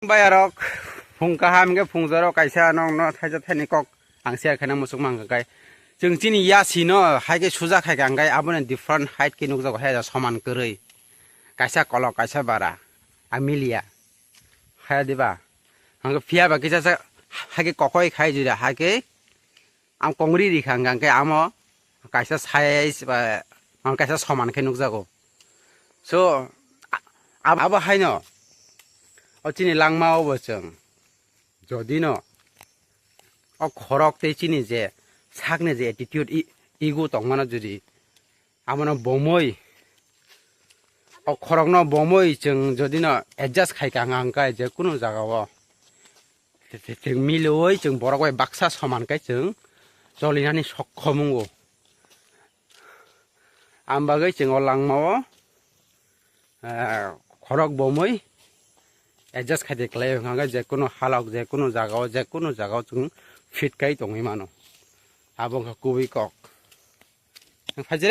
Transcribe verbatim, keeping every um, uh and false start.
Bayarok, phung kaham ke phung jaro kaisa nong no thaisa thani kok ang share khaina musuk mang kai. Chwng chini yasi no hai ke suja khai kang kai, aboni different height ke nukjago, hai soman kwrwi. Kaisa kolok, kaisa bara. Amilia. Hai diba? Ang phiya ba kisa sa hai ke kokoi khai jira, hai ke ang kongri ri kha, hwnkha khe amo kaisa size ba ang kaisa soman khe nukjago. So, a-, abo haino o chini langma o bo chwng jodi no o khorok tei chini je sakni je attitude, i-, ego tongmano jodi abono bomoi, o khorokno bomoi chwng jodi no adjust khai kha hwnkha hwnkhe je kunu jaga o chwng miloi chwng borok bai baksa soman khe chwng cholinani sokkhom wngo. Ang bagwi chwng o langma o, eh, khorok bomoi adjust khai de kwlai hwnkha hwnkhe je kunu halok, je kunu jaga o, je kunu jaga o chwng fit khai tongwi mano. Abo wngkha kubui kok. Ang phaijak